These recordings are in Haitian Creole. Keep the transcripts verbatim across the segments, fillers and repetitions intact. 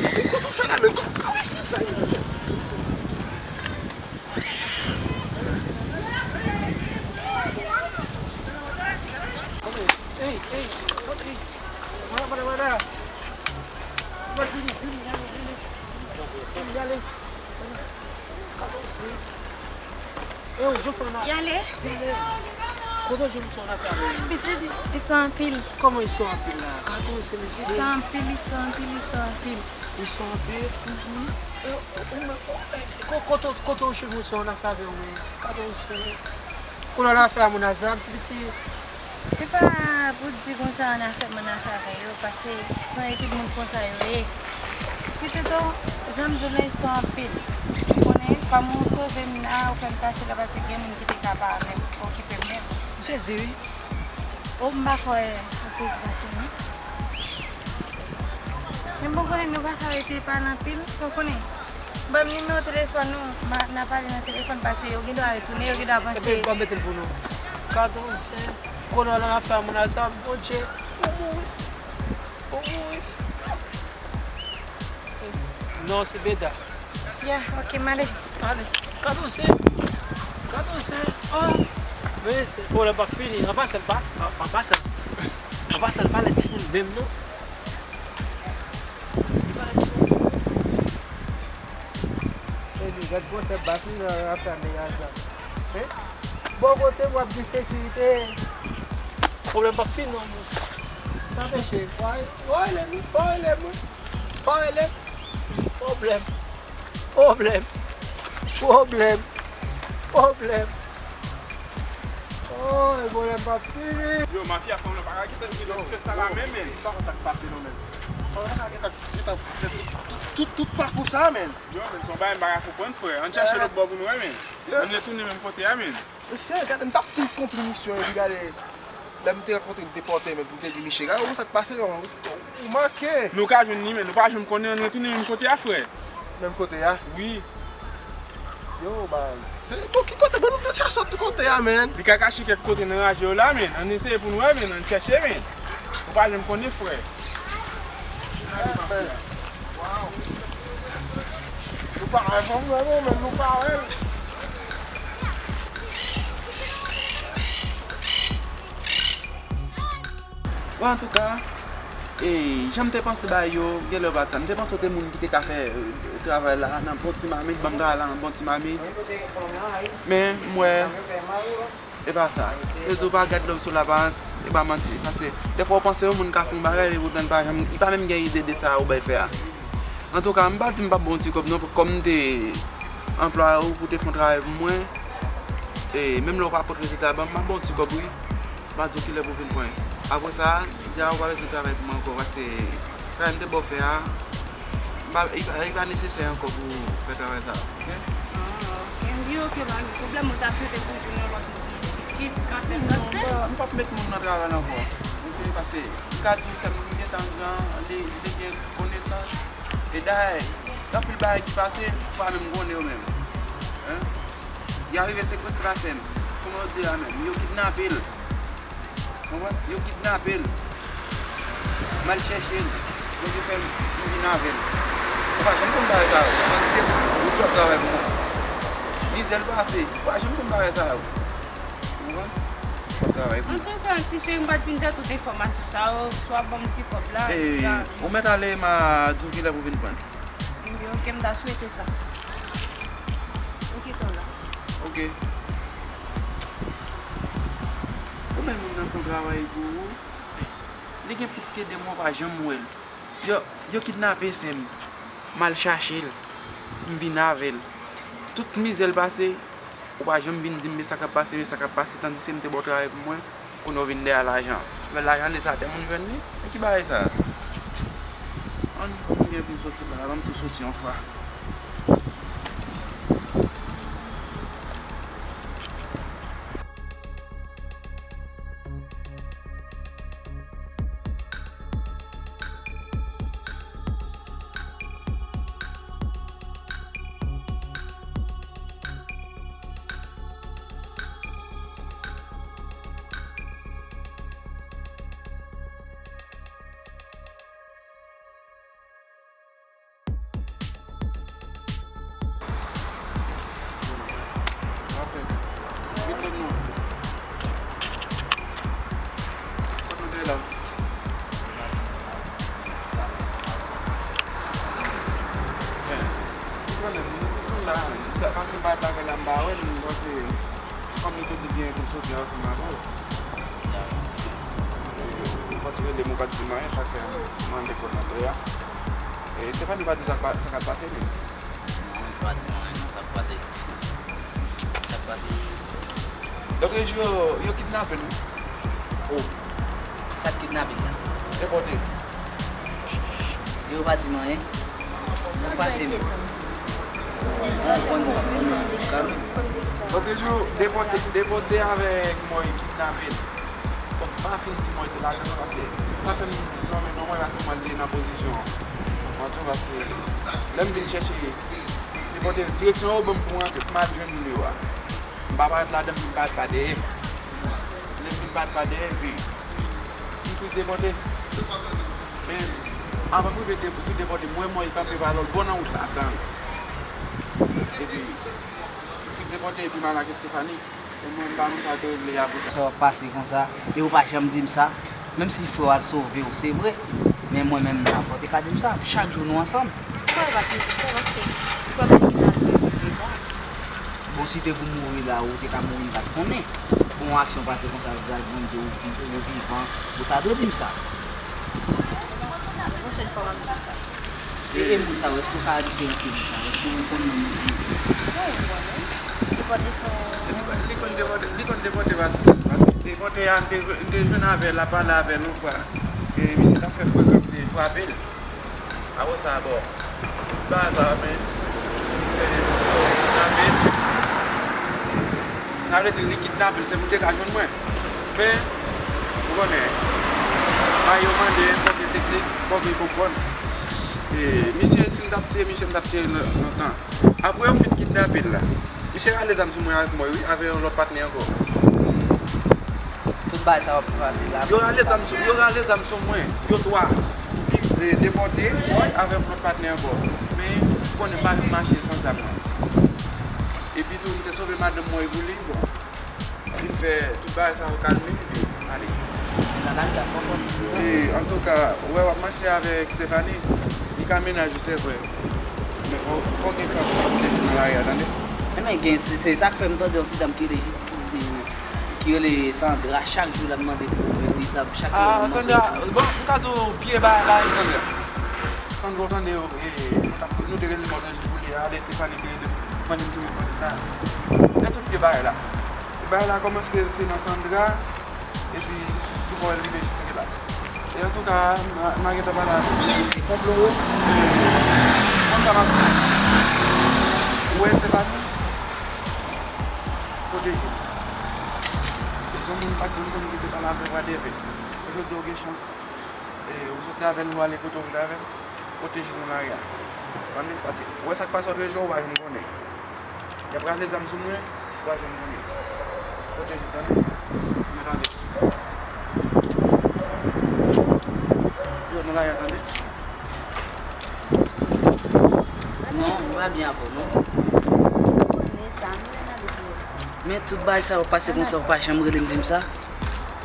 Men kote w fè la, men kòman w fè la? Ey, ey, ey. Wala, wala, wala. Vini, vini, ale, vini. Vini, ale. Yo, Jofana. Y ale? Kote w jwenn sou afè avè yo? Pitit, istwa anpil. Kòman istwa anpil la? Gade w se mesye. Istwa anpil, istwa anpil, istwa anpil. Istwa anpil? Mhm. E, ou, ou, ou, e, ko-, kote, kote w jwenn sou afè avè yo? Gade w se. Kounye a afè a moun a zam, ti piti. E pa pou di konsa ann afè m, ann afè avè yo, paske se yon ekip moun konsa yo ye. Pitit o, jan m di w lan, istwa anpil. Ou konnen, kòm ou sove m la, ou fè m kache la, paske gen moun ki te ka pa menm okipe m menm. M sezi, wi. O, m pa kwè ou sezi pase m, non. Men bon, konnen nou pa ka rete pale anpil, sa w konnen. Ban m nimewo telefòn ou, ma, n a pale nan telefòn, paske yo gen dwa retounen, yo gen dwa panse. Epi, m ap mete l pou nou. Katrevensèz, kounye a lan afè a moun a zam, Bondye, ou mouri, ou mouri. Non, se Beda. Ya, ok, m ale. Ale, katrevensèz, katrevensèz, ah, men se pwoblèm p ap fini, an pasan pa, an, an pasan, an pasan pa lè timoun menm non. Epi gad gwosè bak li nan afè nèg a zam. Bò kote m w ap gen sekirite. Pwoblèm p ap fini non moun. Sa fè cheri. Fò rele m, fò rele m, fò rele m. Pwoblèm. Pwoblèm. Pwoblèm. Pwoblèm. Oh, e pwoblèm p ap fini. Yo, mafya fanm nan pa ka gentan gentan fè sa la menm, men. M pa konn sa k pase non, men. Fanm nan pa ka gentan gentan fè tout, tout, tout, tout pakou sa, men. Yo, men, se yon bagay m pa ka konprann, frè. Ann chèche lòt bò pou nou wè, men. Ann retounen menm kote a, men. Mesye, gade, m t ap fin konpli misyon epi gade, lè m te rankontre m te pòte men pou m te di misye, gade, ou sa k pase non, ou, ou manke. Nou ka jwenn li, men nou pa janm konnen, ann retounen menm kote a, frè. Menm kote a? Wi. Yo, baz. Se, bon, ki kote? Bon, nou te chèche tout kote a, men. Li ka kache kèk kote nan raje yo la, men. Ann eseye pou n wè, men. Ann chèche, men. Ou pa janm konnen, frè. Nou pa wè fanm nan, non, men nou pa wè l. Bon, antouka, e, jan m te panse bagay yo, genlè yo pa t sa. M te panse yo te moun ki te ka fè, e, travay la nan bon ti mamit, ban m travay la nan bon ti mamit. Men, m wè, e pa sa. Yo di w pa gad lòm sou laparans, e pa manti. Paske, dèfwa w panse yon moun ka fè yon bagay, epoutan li pa janm, li pa menm gen ide de sa ou bay fè a. Antouka, m pa di m p ap ba w ti kòb non, kòm m te anplwaye w pou w te fè yon travay pou mwen, e menm lè w pa pot rezilta ban m, m ap ba w ti kòb wi. M pa di w kilè pou w vin pran. Apre sa, di a ou pa bezwen travay pou mwen ankò, paske travay m te ba w fè a, m pa, li pa, li pa nesesè ankò pou w fè travay sa a, oke? Ah, oke. M di oke, pa gen pwoblèm, ou ta swete pou w jwenn yon lòt moun ki ka fè l nan sèl. Non, m p ap met moun nan travay la ankò. Oke, paske m ka di w sèl moun ki gentan gran, li, li gen konesans. E dayè, gen anpil bagay ki pase, ou pa menm konnen yo menm. Hein? Y arive sekwestre sè m. Kòman yo di a menm? Yo kidnape l. Konprann? Yo kidnape l. M al chèche l. Bondye fè m, m vin avè l. Ou pa janm konn bagay sa yo. Mwen se ou ki ap travay pou mwen. Mizè l pase. Ou pa janm konn bagay sa yo. Ou konprann? Ou ap travay pou mwen. Antouka, ti cheri, m pa t vin dèyè tout enfòmasyon sa yo. Swa ban m ti kòb la, epi ou mèt ale, m a di w kilè pou vin pran l. Ebyen, oke, m ta swete sa. Ou kite w la. Oke. Ou menm moun nan fè yon travay pou ou. Li gen plis ke de mwa w pa janm wè l. Yo, yo kidnape sè m. M al chache l. M vin avè l. Tout mizè l pase, ou pa janm vin di m men sa k ap pase, men sa k ap pase, tandiske m te ba w travay pou mwen. Kounye a w vin dèyè lajan. Lè lajan li sa, de moun jwenn li? Men ki bagay sa? Ann, m gen pou m soti la, ban m tou soti yon fwa. Menm, m la, m ta pase m pa t lakay la, m pa wè l, m panse, kòm li te di gen pou l soti ansanm avè w. E, ou pa t rele m, ou pa t di m anyen, sa k fè m mande kòmantè a. E, Stéphanie pa di sa k pa, sa k ap pase, menm. Non, li pa di m anyen, non, sa k pase. Sa k pase? Lòt jou, yo, yo kidnape l, wi. Oh. Sa k kidnape l la? Depòte. Yo pa di m anyen. Nan pase m. Mwen konn, mwen konn, kalm. Lòt jou, depòte, depòte avèk mwen kidnape l. Bon, m pa fin di mwen te lajan nan pase. Sa fè m nonmen non mwen pase mwen te nan pozisyon an. Mwen tou pase lè m vin chèche depòte direksyon yo ban m pou m rantre, m al jwenn moun yo a. M pa parèt ladan m, m parèt pa dèyè. Lè m vin parèt pa dèyè, epi m fin depòte. Men, anvan m rive de-, sou depòte, m wè mwen kanpe pa lòt bò nan wout la, atann. Epi, m fin depòte, epi m al ak Estefani. E mwen, m pa konn sa te vle a pou sa. Sa w ap pase konsa, e ou pa janm di m sa. Menm si frè w al sove w, se vre. Men mwen menm, la, fò w te ka di m sa. Chak jou nou ansanm. Mwen pa t nesesè, paske ou pa t gen aksyon pou fè sa. Bon, si te pou mouri la, ou te ka mouri, m pa t konnen. Pou yon aksyon pase konsa, gras Bondye, ou vi-, ou vivan, ou ta dwe di m sa. Yon pwochèn fwa, m ap di w sa. E, e moun sa yo, èske ou ka diferansye moun sa yo? Èske ou konn moun yo? Wi, m konnen. Depòte se yon... Li konn depòte, li konn depòte paske, paske depòte a, m te, m te jwenn avè l, l ap pale avè l yon fwa. E misye t ap fè frekan, m te frape l. Apre sa, bon, bagay sa, men, fè, frape l. Sa vle di, li kidnape l, se pou l te ka jwenn mwen. Men, ou konnen, bagay yo mande fòk gen teknik, fòk gen konprann. E, misye, si m t ap tiye misye, m t ap tiye l lontan. Apre yo fin kidnape l la, misye rale zam sou mwen avèk mwen, wi, avèk yon lòt patnè ankò. Tout bagay sa yo ap pase la. Yo rale zam sou, yo rale zam sou mwen, yo twa. Li, e, depòte, mwen avèk yon lòt patnè ankò. Men, ou konnen, m pa vin mache san zam nan. Epi tou, m te sove madanm mwen pou li, bon. Vin fè tout bagay sa yo kalme, epi ale. Nan lari a fò fò. E, antouka, ou wè w ap mache avèk Stephanie, li ka mennaj ou, se vre. Men fò, fò gen kòb pou pwoteje nan lari a, tande? Ebyen, gen, se, se sa k fè m tande yon ti dam ki rele, ki rele Sandra, chak jou l ap mande pou mwen, li, chak jou l ap mande pou mwen. Ah, Sandra, bon, m ka di w pye bagay la, wi, Sandra. Sandra, w tande, e, nou t ap, nou te rele m lòt jou pou li ale, Stephanie te rele m, mande m si mwen konn la. Men tout pye bagay la. Bagay la kòmanse se nan Sandra, epi tou fò l rive jis la. E antouka, m a, m a gentan pale avè w. Byen, se konplo yo. Konn sa m ap di. Ou wè, Stephanie, pwoteje w. E se yon moun m pa t janm konn ki te pale avè w a devè. Jodi a, w gen chans. E ou soti avè l, ou ale kote w vle avè l. Pwoteje nou lari a. Tande? Paske ou wè sa k pase lòt rejyon, ou pa janm konnen. Y ap rale zam sou mwen, ou pa janm konnen. Pwoteje, tande? Men tande. Yo, nou la, yo, tande? Non, m pa byen avè w, non. Men tout bagay sa yo pase konsa, ou pa janm rele m di m sa.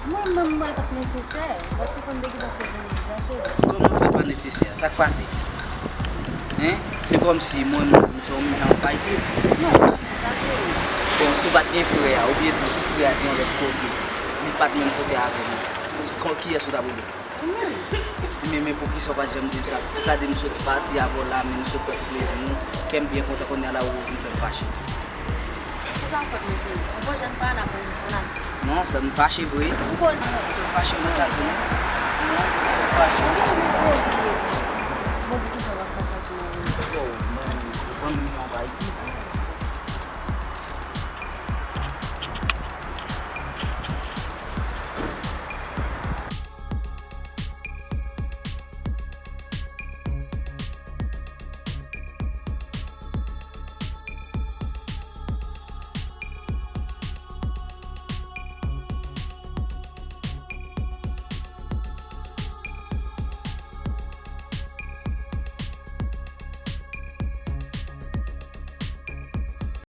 Mwen menm, mwen, l pa t nesesè, paske fò m te gentan sove yon ti jan sou li. Kòman fè pa nesesè? Sa k pase? Hein? Se kòmsi mwen menm, m se yon moun jan w pa di. Non, m pa di sa vre. Bon, si w pa t gen frè a, oubyen tou si frè a te yon lòt kote, li pa t menm kote avè nou, kiyès ou t ap rele? Ou menm. Men, men poukisa w pa t janm di m sa? Gade m sot pati avè w la, men nou sot pran ti plezi nou. Kè m byen kontan, kounye a la ou vin fè m fache. Se pa fòt mwen, cheri. Yon bon jan fwa n ap anregistre la. Non, sè m fache vre. Ou konnen. Sè m fache mwen gade non. Non, m fache. Ou konnen m konnen. Bon, poukisa w ap fache sou mwen? Yo, mwen, ou konn mwen pa iti.